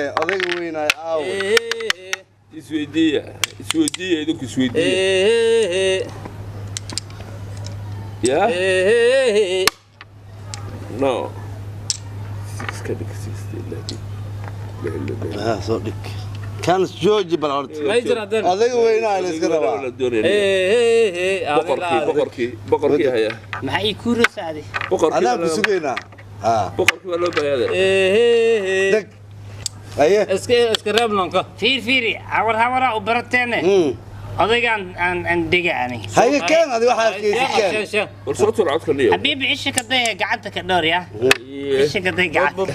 Odayga weynaay aawe? Isweydiiya, isweydiiya, idinku isweydiiya. Ya no six ka dhig, six laakiin. Ah, soo dhig kan, jooji bal horta. May jira dan. Odayga weynaay la iska rabaa. Boqorkii, boqorkii, boqorkii haya. Maxaa ii kuu rasaaday? Boqorkii adaan ku sugaynaa. Ah, boqorkii baa loo baahayaa. Deg aye. Iska reeb lonka. Fiir, fiiri, hawar hawaraa u barateene. Odaygaan aan dhega ani. Haye, keen adi waxaa keysi, keen. War soo tuur codka niyo. Habiibi, isha ka day, gacanta ka dhowr ya, isha ka day gacanta.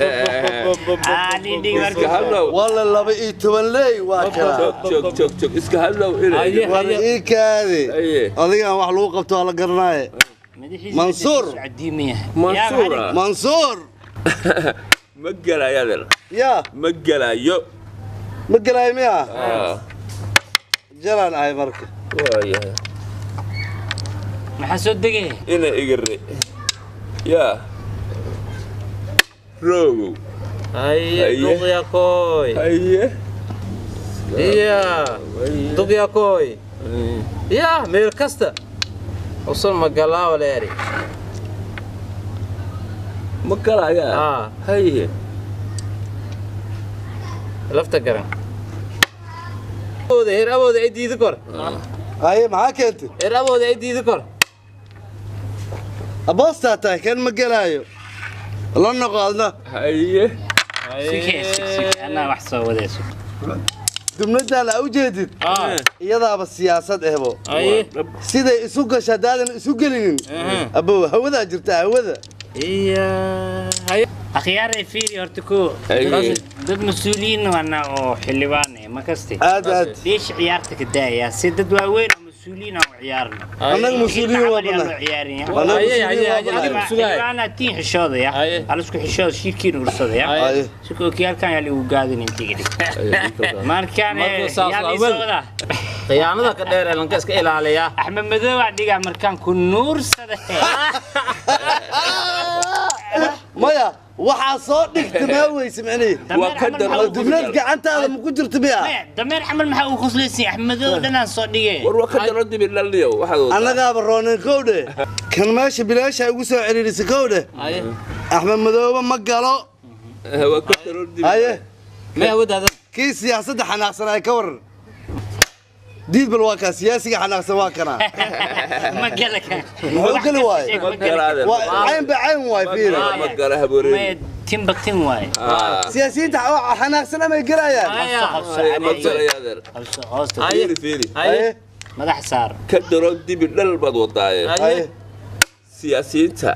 Ah, dhig iska marka. Hadlow. Walla 12 ley waa kala. Joog, joog, joog, joog, iska hadlow inay. Haye. War ii kaadi. Haye. Adigaan wax lagu qabto waa la garanaaye. Madaxiisa Mansuur. cadiimaya. Mansuur ah. Mansuur. Ma gelayo adeer. Ya. Ma gelayo. Ma gelaayo miya? Ah, jalaan ahay marka. Waayahay. Maxaa soo degay? Ina igare yaa roogow. Haye. Haye. Duqyakoy. Haye. Iya, duqyakoy ya meel kasta usan magalaawa leeri. Ma gelayaa? Ah. Haye. Lafta garan awooda heer awooda ay diidi kor. Haye, maxaa keentay? Heer awooda ay diidi kor. Aboostaa tahay, kan ma gelaayo, la noqo adna. Haye. Sikee, sik, anaa wax soo wadayso. Dubnadan aa u jeedid iyadaaba siyaasad ehbo. Haye. Siday isu gasha haddaadan isu gelinin abow, hawadaa jirta, hawada. Iya, haye. Akhyaaray, fiiri horta ko. Haye. Dad mas-uuliyiin wana oo xildhibaan eh ma kaste. Aad aad. Dheesha ciyaarta ka daaya, si dad waaweyn oo mas-uuliyiin aan u ciyaarno. Annaga mas-uuliyiin waa Camal yaa loo banaa. ciyaaraya. Annaga Haye, mas-uuliyiin haye, waa haye, banaa. adiga sugaay. Xildhibaanaa tiin xishoodaya. Haye. Halisku xishooda, shiirkiina ursadaya. Haye. Si kookiyaalkan yaa ligu gaadin intiga dhig markaan. Markuu saas yaa waa liisoo awal. wadaa. Khiyaanada ka dheer ee lanka iska ilaaliya. Axmed Madow aa dhigaa markaan ku nuursada. Maya, waxaa soo dhigta maa weyse micnihi. Waa ka daran. Dubnad gacantaada ma ku jirto miya? Maya, dameer camal maxaa uu qoslaysiin? Axmed Madow dhanaan soo dhigay. War waa ka daran dibi dhalniyo waxaad wadaa. Annagaaba roonen kowdhe, kan meesha bilaasha ugu soo celiirisa kowdhe. Haye. Axmed Madoobe ma galo. Waa ka daran dibi. Haye. May hawadaada. Kii siyaasadda xanaaqsan ay ka waran diid bal, waa kaa siyaasiga xanaaqsan, waa kanaa. Ma gala kan. Muxuu geli waaye? Ma gala adeer. Waa cayn ba cayn waay, fiiri. Ma gala habooreen. Maya, tinba tin waaye. Ah, siyaasiyiinta oo xanaaqsan amay gelayaan. Haye. Qabso, ma qabso. galayo adeer. Qabso hoosta. Haye. Fiiri, fiiri. Haye. Madax saar. Ka daran dibi dhal baad wadaaye. Haye. Haye. Siyaasiyiinta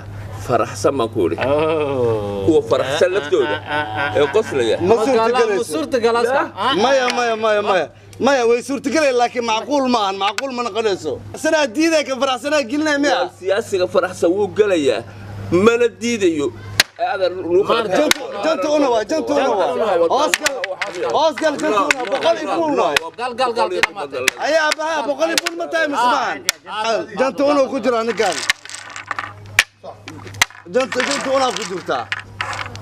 faraxsan baan ku idhi. Oh. Kuwa faraxsan laftooda ee qoslaya. Ma Ma suurtagelayso. suurtagalaasa. Maya, maya, maya, maya, maya, way suurtagelay laakiin macquul ma ahan, macquul ma noqonayso. Sanaa diiday, kan faraxsanaa gelinaya miya? Waa siyaasiga faraxsan wuu gelayaa, mana diidayo adeer lagu kala. Janta una waay, janta una waay, hoosgal, hoosgal, janta una 101 waay. Gal, gal, gal. Ayaa abaha 101 ma tahay mise maahan? Janta una ku jiraa ninkan, janta unaa ku jirtaa.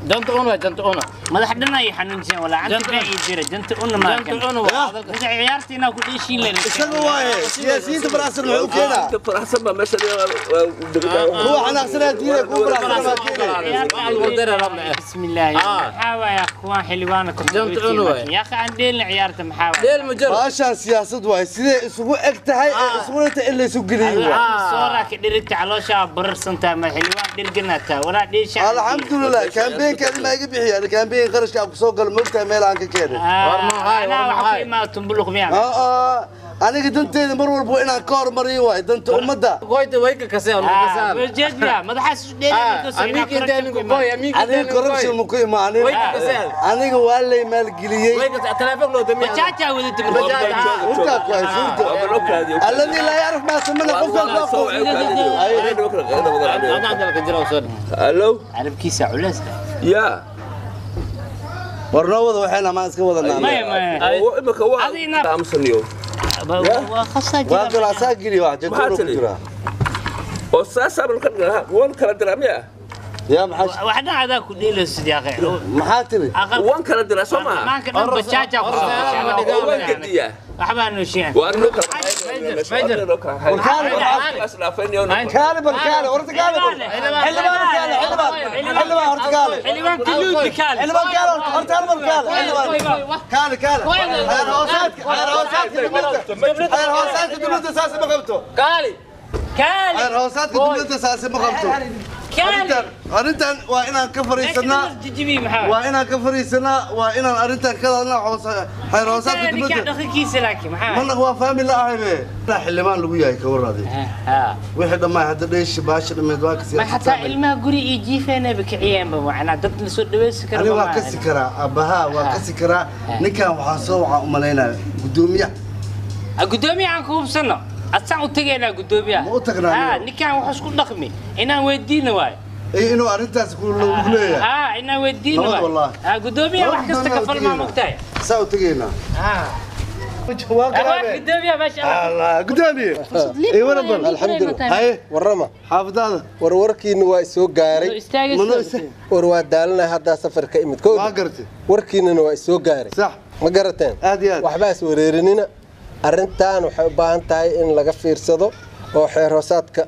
Janta una, janta una. Madax dhan ay xanuunjiyeen walaa canta Janta baa ii jira janta una maakan. Janta una waa hadalka. Marka ciyaarta inaa ku dheeshiin leen. Isaga waaye siyaasiyiinta faraxsan muxuu keenaa? Inta faraxsan baa meesha. Kuwa xanaaqsanaa diiday, kuwa faraxsan baa keenaya. Bismillaahi. Ah. Maxaa waaya kuwaan xildhibaana ku Janta una waay. yaa aan dheelin ciyaarta maxaa waaya? Dheel ma jiro. Baashaan siyaasad waaye, siday isugu eg tahay ee isugu tahay in laysu geliyo waay. Sooraa ka dhirigta, calooshaa bararsantaa, ma xildhibaan dhirganataa walaa dheesha. Alxamdulilah, kaambeenkaadi maa iga bixiya kaambeen qarashka aan kusoo galo, moogtahay meel aan ka keenay. War maxay, war anaa waxa ku maxay? imaa tumbuluq miyaa? Aa, aniga danteeda mar walba waa inaan ka hormariyo waay danta ummadda. Goyta way ka kaseen, way kasaan. Jeed miyaa madaxaas isu dheelin markaasoo inaa Amiga corruption inta ku ninku imaado. goy, amiga inta Aniga ninku corruption goy. ma ku imaanin. Way ka kaseen. Aniga waa lay maalgeliyey. Way ka telefoon loo damiya. Bajaaja wadata. Bajaaj, ah. Warkaa ku hay suurta alladii laa yacrif maa samana qofkaan ku aqoon. Ana hadalka jira soo. Hallo. Carabkiisa culays. Ya. War noo wada, waxayna maan iska wadanaa. Maya, maya. Imika waa Adina- aamusaniyo. Waa khasaa waa jira. galaasaa geliyo wax Maxaa jantuuna ku tiri? jiraa. Oo saasaa bal ka dhigaa waan kala diraa miya? Yaa maxaa Waxna adaa ku dheelaysid yaa akhi. Maxaa tiri? Aqal Waan kala diraa soo maaha? Maanka dhan bajaaja ku soo Oo waan gediyaa. Waxbaa noo sheegay. Waa noo kala Kaale bal, kaale horta, kaale bal xildhibaan, kaale xildhibaan, xildhibaan horta kaale. Xildhibaanka luudi kaale. Xildhibaan kaale horta, horta hal mar kaale xildhibaan, kaale kaale. Xeer hoosaadka, xeer hoosaadka dowladda, xeer hoosaadka dowladda saas ma qabto. Kaali. Kaale. Xeer hoosaadka dowladda saas ma qabto. Kaale. Arrintan waa inaan ka fariisanaa. Jijibi maxaa? Waa inaan ka fariisanaa, waa inaan arrintan ka hadalnaa xeer hoosaadka ninka dowladda. Dhaqankiisa laakiin maxaa? Mana waa fahmi la ahay be xildhibaan lagu yahay ka waraaday. Ha. Wixii dhammaay hadda dheeshi baasha dhammeed waa ka Ma siyaasad. xataa ilmaha guri iyo jiifeena bikiciyeenba macnaa dad la soo dhaweysi karo. Ani waa kasi karaa aabbahaa, waa kasi karaa ninkan. Waxaa soo waxaan u malaynaya guddoomiyaha. Gudoomiyaha aan ku hubsano, asaan u tagaynaa gudoomiyaha. Ma u tagnaa Ha. aniga? Ninkan wax isku dhaqmi inaan weydiino waayo. Iyo inuu arrintaas ku lagu leeyahay. Ha, inaan weydiino Nabad waayo. wallaahi. Ha, gudoomiyaha wax kasta ka falmaa mogtahay. Saa u tegaynaa. Ha. Waa waa kalaabe. gudoomiyaha maasha Allah. Allah guddoomiye iyo waran bal. Alxamdulillah. Haye. Warrama. Xaafadaada. Warwarkiina waa isoo gaaray. Mana War waa daalanay haddaa safar ka imid. Waa gartay. Warkiinana waa isoo gaaray. Sax. Ma garateen? Aad iyo aad. Waxbaa is wareerinina. Arrintan waxay u baahan tahay in laga fiirsado oo xeer hoosaadka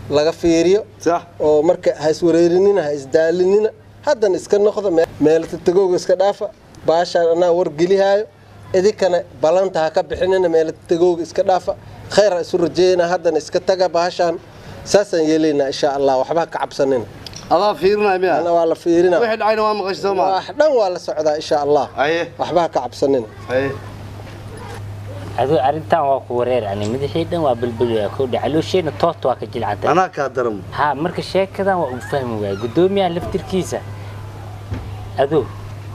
laga fiiriyo. Sax. Oo marka ha iswareerinina, ha isdaalinina, haddana iska noqda meel tagooga iska dhaafa baashaan anaa war gelihaayo, idinkana ballanta ha ka bixinina, meel tagooga iska dhaafa, khayr ha isu rajeeyna, haddana iska taga baashaan, saasaan yeelaynaa insha Allah, waxba ha ka cabsanina. Adaa fiirinaya miya? Ana waa la fiirina. Wixii dhacayna waa maqashay soo maa? Wax dhan waa la socdaa insha Allah. Haye. Waxba ha ka cabsanina. Haye. Aduu arrintan waa ku wareer, ani madaxii dhan waa bulbulaya kowdha, caloosheena toota waa ka jilcantay. Anaa kaa daran. Ha, marka sheekadan waa uu fahmi waaya gudoomiyaha laftirkiisa.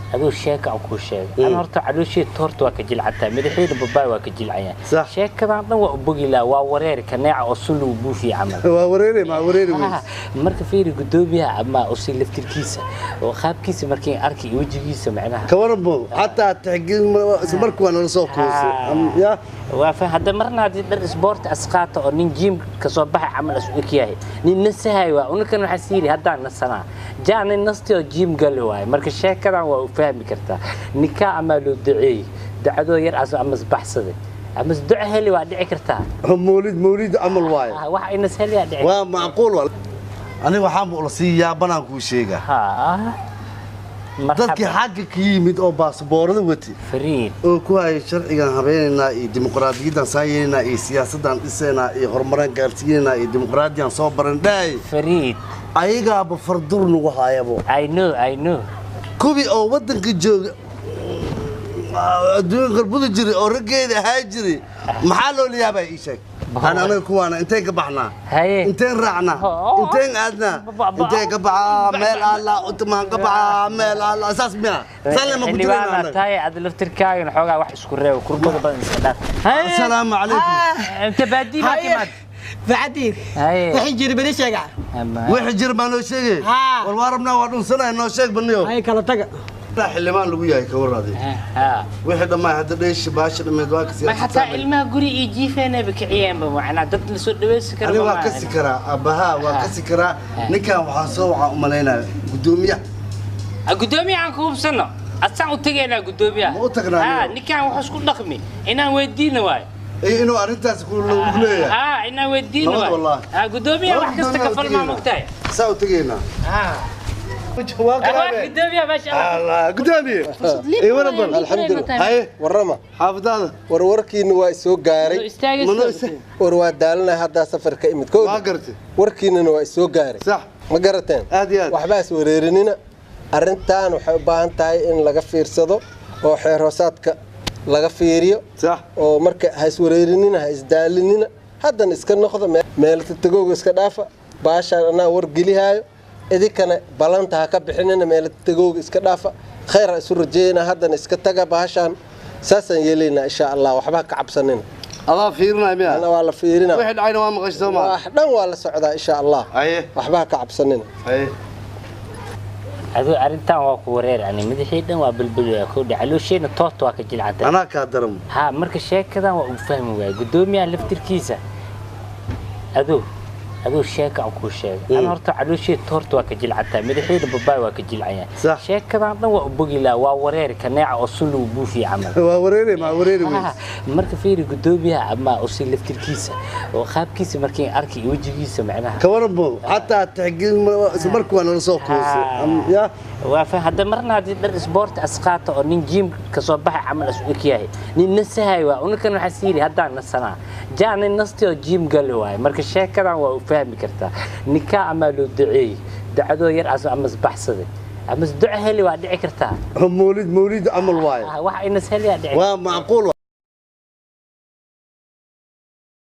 Aduu sheeka aan kuu sheegay ana horta caloosheeda toorta waa ka jilcantaa, madaxeeda babaay waa ka jilcayaan. Sax. Sheekadan dhan waa u bogi lahaa, waa wareer kaneeca oo sun lagu buufiye camal. Waa wareeri, maa wareeri weys. Ha, marka fiiri gudoomiyaha ama usi laftirkiisa oo qaabkiisa markii arki iyo wejigiisa macnaha. Ka waran bo xataa tixgelin isla markii waa nala soo kuusay ya. Waa fa hadda marna haddii dhar isboorti asqaata oo nin jiim ka soo baxay camal is eg yahay, nin nasahay waa unakan waxaa siiri haddaan nasanaa jaa nin nasti oo jiim gali waaye. Marka sheekadan waa u fahmi kartaa nikaa amaa loo duceeyey ducadoo yar as ama isbaxsaday ama isduco heli waa dhici kartaa. Mawlid, mawlid camal waaye. Ah, wax inas heliyaa dhici. Waa macquul waa. Aniga waxaan ula sii yaabanaan kuu sheegaa. Ha. Dadkii Marxaba. Xagga ka yimid oo baasboorada watay fariid oo ku hayay sharcigan habeynaynaa iyo dimuqraadiyaddan saa yeelaynaa iyo siyaasaddan dhisaynaa iyo horumaraan gaarsiinaynaa iyo dimuqraadiyan soo baran dhaay. Fariid. Ayagaaba fardur nagu haayabo. I know, I know. Kuwii oo waddanka jooga adduunka qarbuda jiray oo raggeeda ahaa jiray maxaa loo layaabaa ii sheeg? Aan anaga kuwaana inteen ka baxnaa? Haye. Inteen raacnaa? Oo. Inteen aadnaa? Inteen ka baxaa meel alla utmaan ka baxaa meel alla saas miya saan lama ku jirayna Xildhibaan annaga. Tahay aad laftirkaagana xoogaa wax isku reebo kurbada badan iska dhaaf. Haye. Asalaamu calaykum. Inta baadii baa timaad. Facadiir. Haye. Wixii jiri beri sheega. Wixii jir baa noo sheegay. Haa. War waa rabnaa, waa dhunsanaya, noo sheeg baniyo. Hay kala taga. Xildhibaan lagu yahay ka waraaday. Ha. Wixii dhammaay hadda dheeshi baasha dhammeed waa ka Ma siyaasad. xataa ilmaha guri iyo jiifeena bikiciyeenba macnaa dad la soo dhaweysi karo. Ani waa kasi karaa aabbahaa, waa kasi karaa ninkan. Waxaa soo waxaan u malaynaya guddoomiyaha. Gudoomiyaha aan ku hubsano, asaan u tagaynaa gudoomiyaha. Ma u tagnaa Ha. aniga? Ninkan wax isku dhaqmi inaan weydiino waayo. Iyo inuu arrintaas ku lagu leeyahay. Ha, inaan weydiino Nabad waayo. wallaahi. Ha, gudoomiyaha wax kasta ka falmaa mogtahay. Saa u tegaynaa. Ha. Waa waa kalaabe. gudoomiyaha maasha Allah. Allah guddoomiye iyo waran bal. Alxamdulillah. Haye. Warrama. Xaafadaada. Warwarkiina waa isoo gaaray. Mana War waa daalanay haddaa safar ka imid. Waa gartay. Warkiinana waa isoo gaaray. Sax. Ma garateen? Aad iyo aad. Waxbaa is wareerinina. Arrintan waxay u baahan tahay in laga fiirsado oo xeer hoosaadka laga fiiriyo. Sax. Oo marka ha iswareerinina, ha isdaalinina, haddana iska noqda meel tagooga iska dhaafa baashaan anaa war gelihaayo, idinkana ballanta ha ka bixinina, meel tagooga iska dhaafa, khayr ha isu rajeeyna, haddana iska taga baashaan, saasaan yeelaynaa insha Allah, waxba ha ka cabsanina. Adaa fiirinaya miya? Ana waa la fiirina. Wixii dhacayna waa maqashay soo maa? Wax dhan waa la socdaa insha Allah. Haye. Waxba ha ka cabsanina. Haye. Aduu arrintan waa ku wareer, ani madaxii dhan waa bulbulaya kowdha, caloosheena toota waa ka jilcantay. Anaa kaa daran. Ha, marka sheekadan waa uu fahmi waaya gudoomiyaha laftirkiisa. Aduu Aduu sheeka aan kuu sheegay, ana horta calooshii toorta waa ka jilcataa, madaxeeda babaay waa ka jilcayaa. Sax. Sheekadan dhan waa u bogi lahaa, waa wareeri kaneeca oo sun lagu buufiye camal. Waa wareeri, ma wareeri weys. Marka fiiri gudoomiyaha ama usi laftirkiisa oo qaabkiisa markii arkay iyo wejigiisa macnaha. Ka waran bo xataa tixgelin isla markii waa nala soo kuusay ya. Waa fa hadda marna haddii dhar isboorti asqaato oo nin jiim ka soo baxay camal as u ekyahay, nin nasahay waa unakan waxaa siiri haddaan nasanaa jaa nin nasti oo jiim gali waaye. Marka sheekadan waa u fahmi kartaa, nikaa amaa loo duceeyey ducadoo yar as amas baxsaday amas duco heli waa dhici kartaa. Mawlid mawlid camal waaye. Wax inas heliyaa dhici. Waa macquul.